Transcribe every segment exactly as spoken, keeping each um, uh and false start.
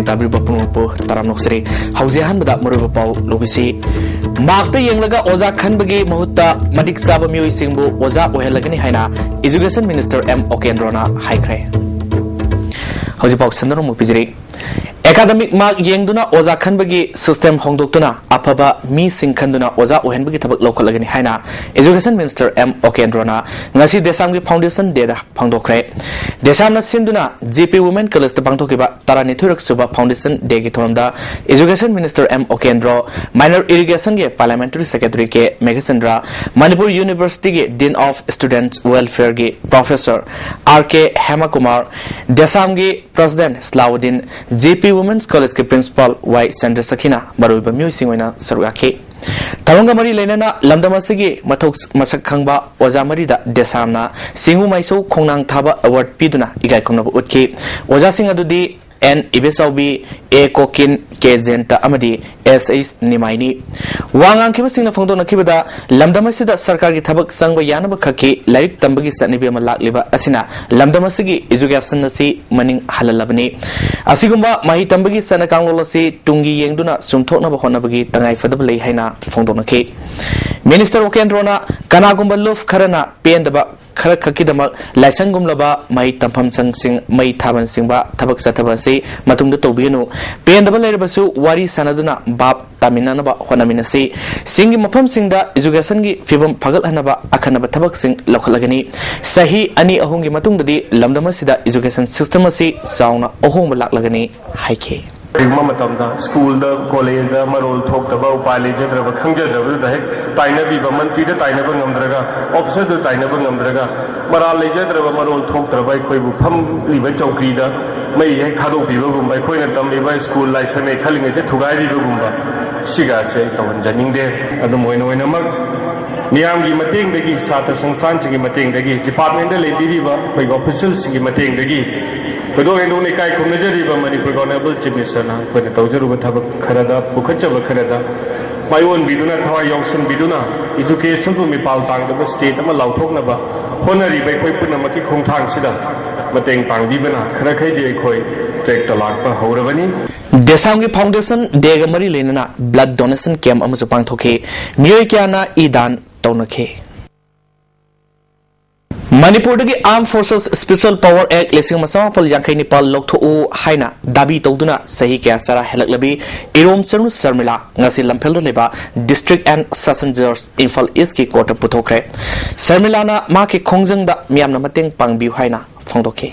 ꯇꯥꯕꯤꯔꯤꯕ ꯄꯨꯝꯅꯃꯛꯄꯨ ꯇꯔꯥꯝꯅ ꯑꯣꯛꯆꯔꯤ꯫ ꯍꯧꯖꯤꯛ ꯑꯍꯥꯟꯕꯗ ꯃꯔꯨꯑꯣꯏꯕ ꯄꯥꯎ ꯂꯧꯕꯤꯁꯤ꯫ ꯃꯥꯔꯛꯇ ꯌꯦꯡꯂꯒ ꯑꯣꯖꯥ ꯈꯟꯕꯒꯤ ꯃꯍꯨꯠꯇ ꯃꯇꯤꯛ ꯆꯥꯕ ꯃꯤꯑꯣꯏꯁꯤꯡꯕꯨ ꯑꯣꯖꯥ ꯑꯣꯏꯍꯜꯂꯒꯅꯤ ꯍꯥꯏꯅ Education Minister ꯑꯦꯝ ꯑꯣꯀꯦꯟꯗ꯭ꯔꯣꯅ ꯍꯥꯏꯈ꯭ꯔꯦ꯫ ꯍꯧꯖꯤꯛ ꯄꯥꯎ ꯁꯟꯗꯣꯛꯅ ꯑꯃꯨꯛ ꯄꯤꯖꯔꯤ꯫ Academic mark ꯌꯦꯡꯗꯨꯅ ꯑꯣꯖꯥ ꯈꯟꯕꯒꯤ system ꯍꯣꯡꯗꯣꯛꯇꯨꯅ ꯑꯐꯕ ꯃꯤꯁꯤꯡ ꯈꯟꯗꯨꯅ ꯑꯣꯖꯥ ꯑꯣꯏꯍꯟꯕꯒꯤ ꯊꯕꯛ ꯂꯧꯈꯠꯂꯒꯅꯤ ꯍꯥꯏꯅ Education Minister ꯑꯦꯝ ꯑꯣꯀꯦꯟꯗ꯭ꯔꯣꯅ ꯉꯁꯤ ꯗꯦꯁꯥꯝꯒꯤ Foundation Dayꯗ ꯐꯣꯡꯗꯣꯛꯈ꯭ꯔꯦ꯫ ꯗꯦꯁꯥꯝꯅ ꯁꯤꯟꯗꯨꯅ ꯖꯦ ꯄꯤ Women Collegeꯇ ꯄꯥꯡꯊꯣꯛꯈꯤꯕ ꯇꯔꯥꯅꯤꯊꯣꯏꯔꯛ ꯁꯨꯕ Foundation Dayꯒꯤ ꯊꯧꯔꯝꯗ Education Minister M Okendro, Minor Irrigationꯒꯤ Parliamentary Secretary K Meghachandra, Manipur Universityꯒꯤ Dean of Students Welfareꯒꯤ Professor ꯑꯥꯔ ꯀꯦ ꯍꯦꯃꯀꯨꯃꯥꯔ, ꯗꯦꯁꯥꯝꯒꯤ President Salauddin, J P Women's Collegeꯀꯤ Principal ꯋꯥꯏ ꯆꯟꯗ꯭ꯔꯁꯈꯤꯅ ꯃꯔꯨꯑꯣꯏꯕ ꯃꯤꯑꯣꯏꯁꯤꯡ ꯑꯣꯏꯅ ꯁꯔꯨꯛ ꯌꯥꯈꯤ꯫ ꯊꯧꯔꯝꯒ ꯃꯔꯤ ꯂꯩꯅꯅ ꯂꯝꯗꯝ ꯑꯁꯤꯒꯤ ꯃꯊꯧ ꯃꯁꯛ ꯈꯪꯕ ꯑꯣꯖꯥ ꯃꯔꯤꯗ ꯗꯦꯁꯥꯝꯅ ꯁꯤꯡꯎ ꯃꯥꯏꯁꯧ ꯈꯣꯡꯅꯥꯡ ꯊꯥꯕ award ꯄꯤꯗꯨꯅ ꯏꯀꯥꯏ ꯈꯨꯝꯅꯕ ꯎꯠꯈꯤ꯫ ꯑꯣꯖꯥꯁꯤꯡ ꯑꯗꯨꯗꯤ ꯑꯦꯟ ꯏꯕꯦꯆꯥꯎꯕꯤ, ꯑꯦ ꯀꯣꯀꯤꯟ, ꯀꯦ ꯖꯌꯟꯇ ꯑꯃꯗꯤ ꯑꯦꯁ ꯑꯩꯆ ꯅꯤꯃꯥꯏꯅꯤ꯫ ꯋꯥ ꯉꯥꯡꯈꯤꯕꯁꯤꯡꯅ ꯐꯣꯡꯗꯣꯛꯅꯈꯤꯕꯗ ꯂꯝꯗꯝ ꯑꯁꯤꯗ ꯁꯔꯀꯥꯔꯒꯤ ꯊꯕꯛ ꯆꯪꯕ ꯌꯥꯅꯕ ꯈꯛꯀꯤ ꯂꯥꯏꯔꯤꯛ ꯇꯝꯕꯒꯤ ꯆꯠꯅꯕꯤ ꯑꯃ ꯂꯥꯛꯂꯤꯕ ꯑꯁꯤꯅ ꯂꯝꯗꯝ ꯑꯁꯤꯒꯤ education ꯑꯁꯤ ꯃꯅꯤꯡ ꯍꯜꯍꯜꯂꯕꯅꯤ꯫ ꯑꯁꯤꯒꯨꯝꯕ ꯃꯍꯩ ꯇꯝꯕꯒꯤ ꯆꯠꯅ ꯀꯥꯡꯂꯣꯟ ꯑꯁꯤ ꯇꯨꯡꯒꯤ ꯌꯦꯡꯗꯨꯅ ꯆꯨꯝꯊꯣꯛꯅꯕ ꯍꯣꯠꯅꯕꯒꯤ ꯇꯉꯥꯏꯐꯗꯕ ꯂꯩ ꯍꯥꯏꯅ ꯐꯣꯡꯗꯣꯛꯅꯈꯤ꯫ Minister ꯑꯣꯀꯦꯟꯗ꯭ꯔꯣꯅ ꯀꯅꯥꯒꯨꯝꯕ ꯂꯨꯞ ꯈꯔꯅ ꯄꯦꯟꯗꯕ ꯈꯔ ꯈꯛꯀꯤꯗꯃꯛ ꯂꯥꯏꯁꯪꯒꯨꯝꯂꯕ ꯃꯍꯩ ꯇꯝꯐꯝ ꯁꯪꯁꯤꯡ ꯃꯩ ꯊꯥꯕꯅꯆꯤꯡꯕ ꯊꯕꯛ ꯆꯠꯊꯕ ꯑꯁꯤ ꯃꯇꯨꯡꯗ ꯇꯧꯕꯤꯒꯅꯨ꯫ ꯄꯦꯟꯗꯕ ꯂꯩꯔꯕꯁꯨ ꯋꯥꯔꯤ ꯁꯥꯟꯅꯗꯨꯅ ꯚꯥꯞ ꯇꯥꯃꯤꯟꯅꯅꯕ ꯍꯣꯠꯅꯃꯤꯟꯅꯁꯤ꯫ ꯆꯤꯡꯒꯤ ꯃꯐꯝꯁꯤꯡꯗ educationꯒꯤ ꯐꯤꯕꯝ ꯐꯒꯠꯍꯟꯅꯕ ꯑꯈꯟꯅꯕ ꯊꯕꯛꯁꯤꯡ ꯂꯧꯈꯠꯂꯒꯅꯤ꯫ ꯆꯍꯤ ꯑꯅꯤ ꯑꯍꯨꯝꯒꯤ ꯃꯇꯨꯡꯗꯗꯤ ꯂꯝꯗꯝ ꯑꯁꯤꯗ education system ꯑꯁꯤ ꯆꯥꯎꯅ ꯑꯍꯣꯡꯕ ꯂꯥꯛꯂꯒꯅꯤ ꯍꯥꯏꯈꯤ꯫ ꯀꯔꯤꯒꯨꯝꯕ ꯃꯇꯝꯗ ꯁ꯭ꯀꯨꯜꯗ, ꯀꯣꯂꯦꯖꯗ ꯃꯔꯣꯜ ꯊꯣꯛꯇꯕ, ꯎꯄꯥꯏ ꯂꯩꯖꯗ꯭ꯔꯕ, ꯈꯪꯖꯗꯕꯗꯨꯗ ꯍꯦꯛ ꯇꯥꯏꯅꯕꯤꯕ, ꯃꯟꯇ꯭ꯔꯤꯗ ꯇꯥꯏꯅꯕ ꯉꯝꯗ꯭ꯔꯒ, ꯑꯣꯐꯤꯁꯔꯗꯨ ꯇꯥꯏꯅꯕ ꯉꯝꯗ꯭ꯔꯒ, ꯃꯔꯥꯜ ꯂꯩꯖꯗ꯭ꯔꯕ, ꯃꯔꯣꯜ ꯊꯣꯛꯇ꯭ꯔꯕ ꯑꯩꯈꯣꯏꯕꯨ ꯐꯝꯂꯤꯕ ꯆꯧꯀ꯭ꯔꯤꯗ ꯃꯩ ꯍꯦꯛ ꯊꯥꯗꯣꯛꯄꯤꯕꯒꯨꯝꯕ, ꯑꯩꯈꯣꯏꯅ ꯇꯝꯂꯤꯕ ꯁ꯭ꯀꯨꯜ, ꯂꯥꯏꯁꯪ ꯈꯜꯂꯤꯉꯩꯁꯦ ꯊꯨꯒꯥꯏꯕꯤꯕꯒꯨꯝꯕ, ꯁꯤꯒꯁꯦ ꯑꯩ ꯇꯧꯍꯟꯖꯅꯤꯡꯗꯦ꯫ ꯑꯗꯨꯝ ꯑꯣꯏꯅ ꯑꯣꯏꯅꯃꯛ ꯃꯤꯌꯥꯝꯒꯤ ꯃꯇꯦꯡꯗꯒꯤ, ꯁꯥꯇ꯭ꯔ ꯁꯪꯁꯊꯥꯟꯁꯤꯡꯒꯤ ꯃꯇꯦꯡꯗꯒꯤ, departmentꯗ ꯂꯩꯕꯤꯔꯤꯕ ꯑꯩꯈꯣꯏꯒꯤ officialꯁꯤꯡꯒꯤ ꯃꯇꯦꯡꯗꯒꯤ, ꯊꯣꯏꯗꯣꯛ ꯍꯦꯟꯗꯣꯛꯅ ꯏꯀꯥꯏ ꯈꯨꯝꯅꯖꯔꯤꯕ ꯃꯅꯤꯄꯨꯔꯒꯤ Honourable Chief Ministerꯅ ꯑꯩꯈꯣꯏꯅ ꯇꯧꯖꯔꯨꯕ ꯊꯕꯛ ꯈꯔꯗ, ꯄꯨꯈꯠꯆꯕ ꯈꯔꯗ ꯃꯥꯏꯑꯣꯟꯕꯤꯗꯨꯅ, ꯊꯋꯥꯏ ꯌꯥꯎꯁꯟꯕꯤꯗꯨꯅ, educationꯕꯨ ꯃꯤꯄꯥꯜ ꯇꯥꯡꯗꯕ state ꯑꯃ ꯂꯥꯎꯊꯣꯛꯅꯕ ꯍꯣꯠꯅꯔꯤꯕ ꯑꯩꯈꯣꯏ ꯄꯨꯝꯅꯃꯛꯀꯤ ꯈꯣꯡꯊꯥꯡꯁꯤꯗ ꯃꯇꯦꯡ ꯄꯥꯡꯕꯤꯕꯅ ꯈꯔꯈꯩꯗꯤ ꯑꯩꯈꯣꯏ trackꯇ ꯂꯥꯛꯄ ꯍꯧꯔꯕꯅꯤ꯫ ꯗꯦꯁꯥꯝꯒꯤ Foundation Dayꯒ ꯃꯔꯤ ꯂꯩꯅꯅ blood donation camp ꯑꯃꯁꯨ ꯄꯥꯡꯊꯣꯛꯈꯤ꯫ ꯃꯤꯑꯣꯏ ꯀꯌꯥꯅ ꯏ ꯗꯥꯟ ꯇꯧꯅꯈꯤ꯫ ꯃꯅꯤꯄꯨꯔꯗꯒꯤ Armed Forces Special Power Act ꯂꯤꯁꯤꯡ ꯑꯃ ꯆꯃꯥꯄꯜ ꯌꯥꯡꯈꯩ ꯅꯤꯄꯥꯜ ꯂꯧꯊꯣꯛꯎ ꯍꯥꯏꯅ ꯗꯥꯕꯤ ꯇꯧꯗꯨꯅ ꯆꯍꯤ ꯀꯌꯥ ꯆꯔꯥ ꯍꯦꯜꯂꯛꯂꯕꯤ ꯏꯔꯣꯝꯆꯅꯨ ꯁꯔꯃꯤꯂꯥ ꯉꯁꯤ ꯂꯝꯐꯦꯜꯗ ꯂꯩꯕ District and Session Judge Imphal Eastꯀꯤ courtꯇ ꯄꯨꯊꯣꯛꯈ꯭ꯔꯦ꯫ ꯁꯔꯃꯤꯂꯥꯅ ꯃꯍꯥꯛꯀꯤ ꯈꯣꯡꯖꯪꯗ ꯃꯤꯌꯥꯝꯅ ꯃꯇꯦꯡ ꯄꯥꯡꯕꯤꯌꯨ ꯍꯥꯏꯅ ꯐꯣꯡꯗꯣꯛꯈꯤ꯫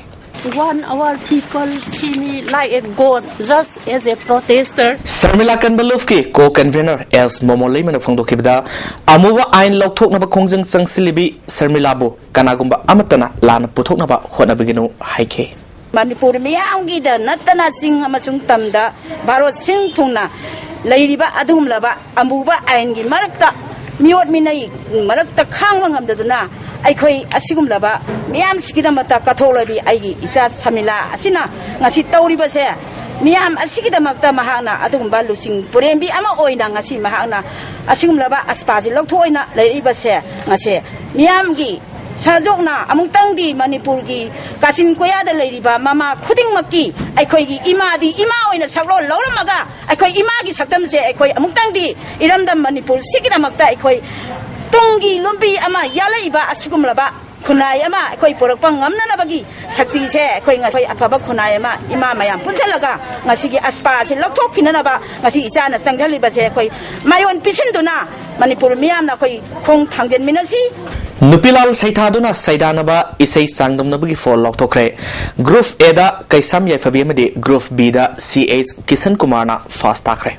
One our people see me like a god just as a protester. Sharmila ꯀꯟꯕ ꯂꯨꯞꯀꯤ co-convener ꯑꯦꯁ ꯃꯣꯃꯣꯂꯩꯃꯅ ꯐꯣꯡꯗꯣꯛꯈꯤꯕꯗ, ꯑꯃꯨꯕ ꯑꯥꯏꯟ ꯂꯧꯊꯣꯛꯅꯕ ꯈꯣꯡꯖꯪ ꯆꯪꯁꯤꯜꯂꯤꯕꯤ ꯁꯔꯃꯤꯂꯥꯕꯨ ꯀꯅꯥꯒꯨꯝꯕ ꯑꯃꯠꯇꯅ ꯂꯥꯟꯅ ꯄꯨꯊꯣꯛꯅꯕ ꯍꯣꯠꯅꯕꯤꯒꯅꯨ ꯍꯥꯏꯈꯤ꯫ ꯃꯅꯤꯄꯨꯔ ꯃꯤꯌꯥꯝꯒꯤꯗ ꯅꯠꯇꯅ ꯆꯤꯡ ꯑꯃꯁꯨꯡ ꯇꯝꯗ ꯚꯥꯔꯠ ꯁꯤꯟ ꯊꯨꯡꯅ ꯂꯩꯔꯤꯕ ꯑꯗꯨꯒꯨꯝꯂꯕ ꯑꯃꯨꯕ ꯑꯥꯏꯟꯒꯤ ꯃꯔꯛꯇ, ꯃꯤꯑꯣꯠ ꯃꯤꯅꯩ ꯃꯔꯛꯇ ꯈꯥꯡꯕ ꯉꯝꯗꯗꯨꯅ ꯑꯩꯈꯣꯏ ꯑꯁꯤꯒꯨꯝꯂꯕ ꯃꯤꯌꯥꯝꯁꯤꯒꯤꯗꯃꯛꯇ ꯀꯠꯊꯣꯛꯂꯕꯤ ꯑꯩꯒꯤ ꯏꯆꯥ ꯁꯃꯤꯂꯥ ꯑꯁꯤꯅ ꯉꯁꯤ ꯇꯧꯔꯤꯕꯁꯦ, ꯃꯤꯌꯥꯝ ꯑꯁꯤꯒꯤꯗꯃꯛꯇ ꯃꯍꯥꯛꯅ ꯑꯗꯨꯒꯨꯝꯕ ꯂꯨꯆꯤꯡ ꯄꯨꯔꯦꯝꯕꯤ ꯑꯃ ꯑꯣꯏꯅ ꯉꯁꯤ ꯃꯍꯥꯛꯅ ꯑꯁꯤꯒꯨꯝꯂꯕ ꯑꯁꯄꯥꯁꯤ ꯂꯧꯊꯣꯛꯑꯣꯏꯅ ꯂꯩꯔꯛꯏꯕꯁꯦ, ꯉꯁꯤ ꯃꯤꯌꯥꯝꯒꯤ ꯁꯍꯖꯣꯛꯅ ꯑꯃꯨꯛꯇꯪꯗꯤ ꯃꯅꯤꯄꯨꯔꯒꯤ ꯀꯥꯆꯤꯟ ꯀꯣꯌꯥꯗ ꯂꯩꯔꯤꯕ ꯃꯃꯥ ꯈꯨꯗꯤꯡꯃꯛꯀꯤ ꯑꯩꯈꯣꯏꯒꯤ ꯏꯃꯥꯗꯤ ꯏꯃꯥ ꯑꯣꯏꯅ ꯁꯛꯂꯣꯟ ꯂꯧꯔꯝꯃꯒ ꯑꯩꯈꯣꯏ ꯏꯃꯥꯒꯤ ꯁꯛꯇꯝꯁꯦ ꯑꯩꯈꯣꯏ ꯑꯃꯨꯛꯇꯪꯗꯤ ꯏꯔꯝꯗꯝ ꯃꯅꯤꯄꯨꯔꯁꯤꯒꯤꯗꯃꯛꯇ ꯑꯩꯈꯣꯏ ꯇꯨꯡꯒꯤ ꯂꯝꯕꯤ ꯑꯃ ꯌꯥꯜꯂꯛꯏꯕ ꯑꯁꯤꯒꯨꯝꯂꯕ ꯈꯨꯟꯅꯥꯏ ꯑꯃ ꯑꯩꯈꯣꯏ ꯄꯨꯔꯛꯄ ꯉꯝꯅꯅꯕꯒꯤ ꯁꯛꯇꯤꯁꯦ ꯑꯩꯈꯣꯏ ꯉꯁꯤ ꯑꯐꯕ ꯈꯨꯟꯅꯥꯏ ꯑꯃ ꯏꯃꯥ ꯃꯌꯥꯝ ꯄꯨꯟꯁꯤꯜꯂꯒ ꯉꯁꯤꯒꯤ ꯑꯁꯄꯥ ꯑꯁꯤ ꯂꯧꯊꯣꯛꯈꯤꯅꯅꯕ ꯉꯁꯤ ꯏꯆꯥꯅ ꯆꯪꯁꯤꯜꯂꯤꯕꯁꯦ ꯑꯩꯈꯣꯏ ꯃꯥꯏꯑꯣꯟ ꯄꯤꯁꯤꯟꯗꯨꯅ ꯃꯅꯤꯄꯨꯔ ꯃꯤꯌꯥꯝꯅ ꯑꯩꯈꯣꯏ ꯈꯣꯡ ꯊꯥꯡꯖꯤꯟꯃꯤꯟꯅꯁꯤ꯫ ꯅꯨꯄꯤꯂꯥꯜ ꯁꯩꯊꯥꯗꯨꯅ ꯁꯩꯗꯥꯅꯕ ꯏꯁꯩ ꯆꯥꯡꯗꯝꯅꯕꯒꯤ ꯐꯣꯜ ꯂꯥꯎꯊꯣꯛꯈ꯭ꯔꯦ꯫ Group Aꯗ ꯀꯩꯁꯥꯝ ꯌꯥꯏꯐꯕꯤ ꯑꯃꯗꯤ Group Bꯗ ꯁꯤ ꯑꯩꯆ ꯀꯤꯁꯟ ꯀꯨꯃꯥꯔꯅ ꯐꯥꯔꯁ ꯇꯥꯈ꯭ꯔꯦ꯫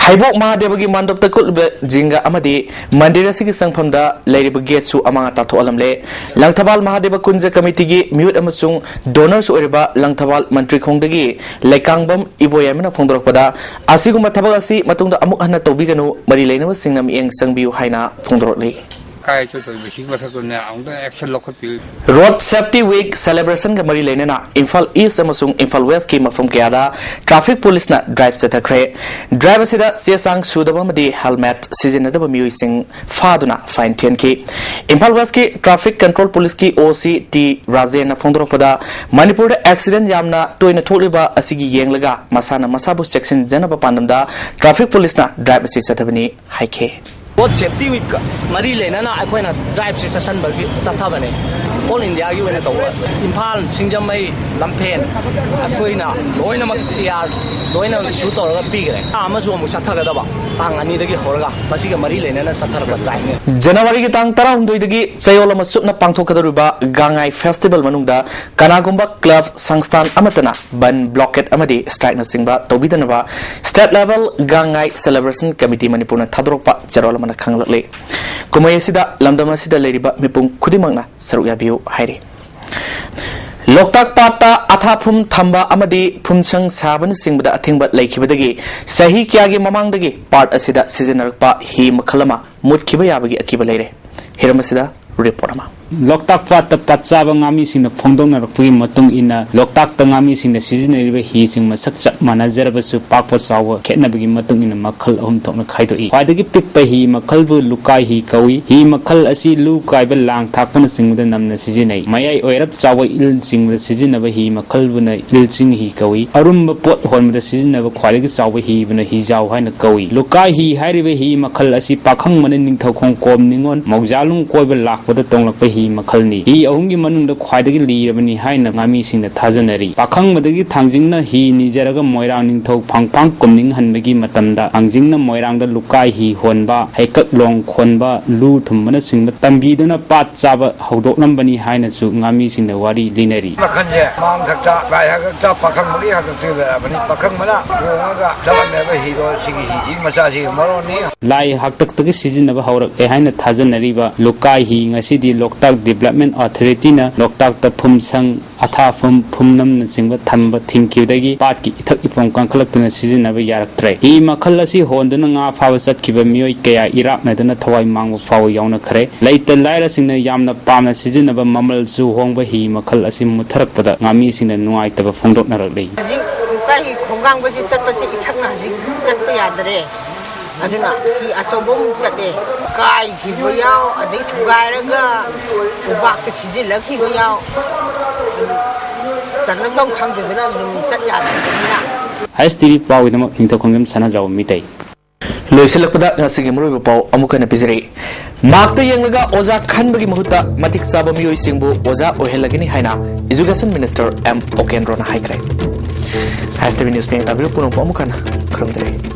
ꯍꯩꯕꯣꯛ ꯃꯍꯥꯗꯦꯕꯒꯤ ꯃꯥꯟꯗꯣꯞꯇ ꯀꯨꯠꯂꯤꯕ ꯖꯤꯡꯒ ꯑꯃꯗꯤ ꯃꯟꯗꯤꯔ ꯑꯁꯤꯒꯤ ꯆꯪꯐꯝꯗ ꯂꯩꯔꯤꯕ ꯒꯦꯠꯁꯨ ꯑꯃꯥꯡ ꯑꯇꯥ ꯊꯣꯛꯍꯜꯂꯝꯂꯦ꯫ ꯂꯪꯊꯕꯥꯜ ꯃꯍꯥꯗꯦꯕ ꯀꯨꯟꯖ ꯀꯃꯤꯇꯤꯒꯤ ꯃꯤꯍꯨꯠ ꯑꯃꯁꯨꯡ ꯗꯣꯅꯔꯁꯨ ꯑꯣꯏꯔꯤꯕ ꯂꯪꯊꯕꯥꯜ ꯃꯟꯇ꯭ꯔꯤꯈꯣꯡꯗꯒꯤ ꯂꯩꯀꯥꯡꯕꯝ ꯏꯕꯣꯌꯥꯏꯃꯅ ꯐꯣꯡꯗꯣꯔꯛꯄꯗ, ꯑꯁꯤꯒꯨꯝꯕ ꯊꯕꯛ ꯑꯁꯤ ꯃꯇꯨꯡꯗ ꯑꯃꯨꯛ ꯍꯟꯅ ꯇꯧꯕꯤꯒꯅꯨ, ꯃꯔꯤ ꯂꯩꯅꯕꯁꯤꯡꯅ ꯃꯤꯠꯌꯦꯡ ꯆꯪꯕꯤꯌꯨ ꯍꯥꯏꯅ ꯐꯣꯡꯗꯣꯔꯛꯂꯤ꯫ ꯀꯥꯏ ꯆꯠꯇꯣꯏꯕ? ꯁꯤ ꯃꯊꯛꯇꯅꯦ, ꯑꯃꯨꯛꯇ action ꯂꯧꯈꯠꯄꯤꯌꯨ꯫ Road Safety Week celebration ꯒ ꯃꯔꯤ ꯂꯩꯅꯅ ꯏꯝꯐꯥꯜ East ꯑꯃꯁꯨꯡ ꯏꯝꯐꯥꯜ West ꯀꯤ ꯃꯐꯝ ꯀꯌꯥꯗ traffic police ꯅ drive ꯆꯠꯊꯈ꯭ꯔꯦ꯫ Drive ꯑꯁꯤꯗ ꯆꯦ ꯆꯥꯡ ꯁꯨꯗꯕ ꯑꯃꯗꯤ helmet ꯁꯤꯖꯤꯟꯅꯗꯕ ꯃꯤꯑꯣꯏꯁꯤꯡ ꯐꯥꯗꯨꯅ fine ꯊꯤꯍꯟꯈꯤ꯫ ꯏꯝꯐꯥꯜ West ꯀꯤ traffic control police ꯀꯤ O C ꯇꯤ ꯔꯥꯖꯦꯟꯅ ꯐꯣꯡꯗꯣꯔꯛꯄꯗ, ꯃꯅꯤꯄꯨꯔꯗ accident ꯌꯥꯝꯅ ꯇꯣꯏꯅ ꯊꯣꯛꯂꯤꯕ ꯑꯁꯤꯒꯤ ꯌꯦꯡꯂꯒ ꯃꯁꯥꯅ ꯃꯁꯥꯕꯨ ꯆꯦꯛꯁꯤꯟꯖꯅꯕ ꯄꯥꯟꯗꯝꯗ traffic police ꯅ drive ꯑꯁꯤ ꯆꯠꯊꯕꯅꯤ ꯍꯥꯏꯈꯤ꯫ Road Safety Week ꯀ ꯃꯔꯤ ꯂꯩꯅꯅ ꯑꯩꯈꯣꯏꯅ drive ꯁꯤ ꯆꯠꯁꯟꯕꯒꯤ ꯆꯠꯊꯕꯅꯦ꯫ All India ꯒꯤ ꯑꯣꯏꯅ ꯇꯧꯕ꯫ ꯏꯝꯐꯥꯜ, ꯁꯤꯡꯖꯃꯩ, ꯂꯝꯐꯦꯟ ꯑꯩꯈꯣꯏꯅ ꯂꯣꯏꯅꯃꯛ ꯇꯤꯌꯥꯔ ꯂꯣꯏꯅ issue ꯇꯧꯔꯒ ꯄꯤꯈ꯭ꯔꯦ꯫ ꯊꯥ ꯑꯃꯁꯨ ꯑꯃꯨꯛ ꯆꯠꯊꯒꯗꯕ, ꯇꯥꯡ ꯑꯅꯤꯗꯒꯤ ꯍꯧꯔꯒ ꯃꯁꯤꯒ ꯃꯔꯤ ꯂꯩꯅꯅ ꯆꯠꯊꯔꯛꯄ drive ꯅꯤ꯫ ꯖꯅꯋꯥꯔꯤꯒꯤ ꯇꯥꯡ ꯇꯔꯥꯍꯨꯝꯗꯣꯏꯗꯒꯤ ꯆꯌꯣꯜ ꯑꯃ ꯆꯨꯞꯅ ꯄꯥꯡꯊꯣꯛꯀꯗꯧꯔꯤꯕ ꯒꯥꯡꯉꯥꯏ festival ꯃꯅꯨꯡꯗ ꯀꯅꯥꯒꯨꯝꯕ club ꯁꯪꯁꯊꯥꯟ ꯑꯃꯠꯇꯅ ꯕꯟ, blockade ꯑꯃꯗꯤ strike ꯅꯆꯤꯡꯕ ꯇꯧꯕꯤꯗꯅꯕ state level ꯒꯥꯡꯉꯥꯏ celebration committee ꯃꯅꯤꯄꯨꯔꯅ ꯊꯥꯗꯣꯔꯛꯄ ꯆꯦꯔꯣꯜ ꯑꯃꯅ ꯈꯪꯂꯛꯂꯤ꯫ ꯀꯨꯝꯍꯩ ꯑꯁꯤꯗ ꯂꯝꯗꯝ ꯑꯁꯤꯗ ꯂꯩꯔꯤꯕ ꯃꯤꯄꯨꯝ ꯈꯨꯗꯤꯡꯃꯛꯅ ꯁꯔꯨꯛ ꯌꯥꯕꯤꯌꯨ ꯍꯥꯏꯔꯤ꯫ ꯂꯣꯛꯇꯥꯛ ꯄꯥꯠꯇ ꯑꯊꯥꯐꯨꯝ ꯊꯝꯕ ꯑꯃꯗꯤ ꯐꯨꯝꯁꯪ ꯁꯥꯕꯅꯆꯤꯡꯕꯗ ꯑꯊꯤꯡꯕ ꯂꯩꯈꯤꯕꯗꯒꯤ ꯆꯍꯤ ꯀꯌꯥꯒꯤ ꯃꯃꯥꯡꯗꯒꯤ ꯄꯥꯠ ꯑꯁꯤꯗ ꯁꯤꯖꯤꯟꯅꯔꯛꯄ ꯍꯤ ꯃꯈꯜ ꯑꯃ ꯃꯨꯠꯈꯤꯕ ꯌꯥꯕꯒꯤ ꯑꯀꯤꯕ ꯂꯩꯔꯦ꯫ ꯍꯤꯔꯝ ꯑꯁꯤꯗ report ꯑꯃ꯫ ꯂꯣꯛꯇꯥꯛ ꯄꯥꯠꯇ ꯄꯥꯠ ꯆꯥꯕ ꯉꯥꯃꯤꯁꯤꯡꯅ ꯐꯣꯡꯗꯣꯛꯅꯔꯛꯄꯒꯤ ꯃꯇꯨꯡ ꯏꯟꯅ, ꯂꯣꯛꯇꯥꯛꯇ ꯉꯥꯃꯤꯁꯤꯡꯅ ꯁꯤꯖꯤꯟꯅꯔꯤꯕ ꯍꯤꯁꯤꯡ ꯃꯁꯛ ꯆꯞ ꯃꯥꯟꯅꯖꯔꯕꯁꯨ ꯄꯥꯛꯄ ꯆꯥꯎꯕ ꯈꯦꯠꯅꯕꯒꯤ ꯃꯇꯨꯡ ꯏꯟꯅ ꯃꯈꯜ ꯑꯍꯨꯝ ꯊꯣꯛꯅ ꯈꯥꯏꯗꯣꯛꯏ꯫ ꯈ꯭ꯋꯥꯏꯗꯒꯤ ꯄꯤꯛꯄ ꯍꯤ ꯃꯈꯜꯕꯨ ꯂꯨꯀꯥꯏ ꯍꯤ ꯀꯧꯏ꯫ ꯍꯤ ꯃꯈꯜ ꯑꯁꯤ ꯂꯨ ꯀꯥꯏꯕ, ꯂꯥꯡ ꯊꯥꯛꯄꯅꯆꯤꯡꯕꯗ ꯅꯝꯅ ꯁꯤꯖꯤꯟꯅꯩ꯫ ꯃꯌꯥꯏ ꯑꯣꯏꯔꯞ ꯆꯥꯎꯕ ꯏꯜ ꯆꯤꯡꯕꯗ ꯁꯤꯖꯤꯟꯅꯕ ꯍꯤ ꯃꯈꯜꯕꯨꯅ ꯏꯜ ꯆꯤꯡ ꯍꯤ ꯀꯧꯏ꯫ ꯑꯔꯨꯝꯕ ꯄꯣꯠ ꯍꯣꯟꯕꯗ ꯁꯤꯖꯤꯟꯅꯕ ꯈ꯭ꯋꯥꯏꯗꯒꯤ ꯆꯥꯎꯕ ꯍꯤꯕꯨꯅ ꯍꯤꯖꯥꯎ ꯍꯥꯏꯅ ꯀꯧꯏ꯫ ꯂꯨꯀꯥꯏ ꯍꯤ ꯍꯥꯏꯔꯤꯕ ꯍꯤ ꯃꯈꯜ ꯑꯁꯤ ꯄꯥꯈꯪꯕꯅ ꯅꯤꯡꯊꯧ ꯈꯣꯡꯀꯣꯝ ꯅꯤꯉꯣꯜ ꯃꯧꯖꯥꯂꯨꯡ ꯀꯣꯏꯕ ꯂꯥꯛꯄꯗ ꯇꯣꯡꯂꯛꯄ ꯍꯤ ꯃꯈꯜꯅꯤ꯫ ꯍꯤ ꯑꯍꯨꯝꯒꯤ ꯃꯅꯨꯡꯗ ꯈ꯭ꯋꯥꯏꯗꯒꯤ ꯂꯤꯔꯕꯅꯤ ꯍꯥꯏꯅ ꯉꯥꯃꯤꯁꯤꯡꯅ ꯊꯥꯖꯅꯔꯤ꯫ ꯄꯥꯈꯪꯕꯗꯒꯤ ꯊꯥꯡꯖꯤꯡꯅ ꯍꯤ ꯅꯤꯖꯔꯒ ꯃꯣꯏꯔꯥꯡ ꯅꯤꯡꯊꯧ ꯐꯪꯐꯥꯡ ꯀꯨꯝꯅꯤꯡꯍꯟꯕꯒꯤ ꯃꯇꯝꯗ ꯊꯥꯡꯖꯤꯡꯅ ꯃꯣꯏꯔꯥꯡꯗ ꯂꯨꯀꯥꯏ ꯍꯤ ꯍꯣꯟꯕ, ꯍꯩꯀꯛ ꯂꯣꯡ ꯈꯣꯟꯕ, ꯂꯨ ꯊꯨꯝꯕꯅꯆꯤꯡꯕ ꯇꯝꯕꯤꯗꯨꯅ ꯄꯥꯠ ꯆꯥꯕ ꯍꯧꯗꯣꯛꯂꯝꯕꯅꯤ ꯍꯥꯏꯅꯁꯨ ꯉꯥꯃꯤꯁꯤꯡꯅ ꯋꯥꯔꯤ ꯂꯤꯅꯔꯤ꯫ ꯃꯈꯜꯁꯦ ꯃꯥꯡ ꯊꯛꯇ, ꯂꯥꯏ ꯍꯥꯛꯇꯛꯇ ꯄꯥꯈꯪꯕꯒꯤ ꯍꯥꯛꯇꯛꯇ ꯂꯩꯔꯕꯅꯤ꯫ ꯄꯥꯈꯪꯕꯅ ꯇꯣꯡꯉꯒ ꯆꯠꯂꯝꯃꯦꯕ ꯍꯤꯗꯣ, ꯁꯤꯒꯤ ꯍꯤꯁꯤ ꯃꯆꯥꯁꯤ ꯃꯔꯣꯟꯅꯤ꯫ ꯂꯥꯏ ꯍꯥꯛꯇꯛꯇꯒꯤ ꯁꯤꯖꯤꯟꯅꯕ ꯍꯧꯔꯛꯂꯦ ꯍꯥꯏꯅ ꯊꯥꯖꯅꯔꯤꯕ ꯂꯨꯀꯥꯏ ꯍꯤ ꯉꯁꯤꯗꯤ ꯂꯣꯛꯇꯥꯛ ꯗꯤꯕꯂꯞꯃꯦꯟ ꯑꯣꯊꯣꯔꯤꯇꯤꯅ ꯂꯣꯛꯇꯥꯛꯇ ꯐꯨꯝꯁꯪ, ꯑꯊꯥꯐꯝ, ꯐꯨꯝꯅꯝꯅꯆꯤꯡꯕ ꯊꯝꯕ ꯊꯤꯡꯈꯤꯕꯗꯒꯤ ꯄꯥꯠꯀꯤ ꯏꯊꯛ ꯏꯐꯣꯡ ꯀꯥꯡꯈꯠꯂꯛꯇꯨꯅ ꯁꯤꯖꯤꯟꯅꯕ ꯌꯥꯔꯛꯇ꯭ꯔꯦ꯫ ꯍꯤ ꯃꯈꯜ ꯑꯁꯤ ꯍꯣꯟꯗꯨꯅ ꯉꯥ ꯐꯥꯕ ꯆꯠꯈꯤꯕ ꯃꯤꯑꯣꯏ ꯀꯌꯥ ꯏꯔꯥꯛꯅꯗꯨꯅ ꯊꯋꯥꯏ ꯃꯥꯡꯕ ꯐꯥꯎꯕ ꯌꯥꯎꯅꯈ꯭ꯔꯦ꯫ ꯂꯩꯇ ꯂꯥꯏꯔꯁꯤꯡꯅ ꯌꯥꯝꯅ ꯄꯥꯝꯅ ꯁꯤꯖꯤꯟꯅꯕ ꯃꯃꯜꯁꯨ ꯍꯣꯡꯕ ꯍꯤ ꯃꯈꯜ ꯑꯁꯤ ꯃꯨꯠꯊꯔꯛꯄꯗ ꯉꯥꯃꯤꯁꯤꯡꯅ ꯅꯨꯡꯉꯥꯏꯇꯕ ꯐꯣꯡꯗꯣꯛꯅꯔꯛꯂꯤ꯫ ꯍꯧꯖꯤꯛ ꯂꯨꯀꯥ ꯍꯤ ꯈꯣꯡꯒꯥꯡꯕꯁꯤ ꯆꯠꯄꯁꯦ ꯏꯊꯛꯅ ꯍꯧꯖꯤꯛ ꯆꯠꯄ ꯌꯥꯗꯔꯦ꯫ ꯑꯗꯨꯅ ꯍꯤ ꯑꯆꯧꯕ ꯑꯃꯨꯛ ꯆꯠꯂꯦ꯫ ꯀꯥꯏꯈꯤꯕ ꯌꯥꯎ, ꯑꯗꯩ ꯊꯨꯒꯥꯏꯔꯒ ꯎꯕꯥꯛꯇ ꯁꯤꯖꯤꯜꯂꯛꯈꯤꯕ ꯌꯥꯎ꯫ ꯆꯠꯅꯐꯝ ꯈꯪꯗꯗꯅ ꯑꯗꯨꯝ ꯆꯠ ꯌꯥꯗ꯭ꯔꯕꯅꯤꯅ꯫ ꯑꯥꯏ ꯑꯦꯁ ꯇꯤ ꯚꯤ ꯄꯥꯎꯒꯤꯗꯃꯛ ꯅꯤꯡꯊꯧ ꯈꯣꯡꯖꯝ ꯁꯅꯥꯖꯥꯎꯕ ꯃꯤꯇꯩ꯫ ꯂꯣꯏꯁꯤꯜꯂꯛꯄꯗ ꯉꯁꯤꯒꯤ ꯃꯔꯨꯑꯣꯏꯕ ꯄꯥꯎ ꯑꯃꯨꯛ ꯍꯟꯅ ꯄꯤꯖꯔꯛꯏ꯫ ꯃꯥꯔꯛꯇ ꯌꯦꯡꯂꯒ ꯑꯣꯖꯥ ꯈꯟꯕꯒꯤ ꯃꯍꯨꯠꯇ ꯃꯇꯤꯛ ꯆꯥꯕ ꯃꯤꯑꯣꯏꯁꯤꯡꯕꯨ ꯑꯣꯖꯥ ꯑꯣꯏꯍꯜꯂꯒꯅꯤ ꯍꯥꯏꯅ ꯏꯖꯨꯀꯦꯁꯟ ꯃꯤꯅꯤꯁꯇꯔ ꯑꯦꯝ ꯑꯣꯀꯦꯟꯗ꯭ꯔꯣꯅ ꯍꯥꯏꯈ꯭ꯔꯦ꯫ ꯑꯥꯏ ꯑꯦꯁ ꯇꯤ ꯚꯤ ꯅ꯭ꯌꯨꯁ ꯃꯤꯠꯌꯦꯡ ꯇꯥꯕꯤꯔꯤꯕ ꯄꯨꯝꯅꯃꯛꯄꯨ ꯑꯃꯨꯛ ꯍꯟꯅ ꯈꯨꯔꯨꯝꯖꯔꯤ꯫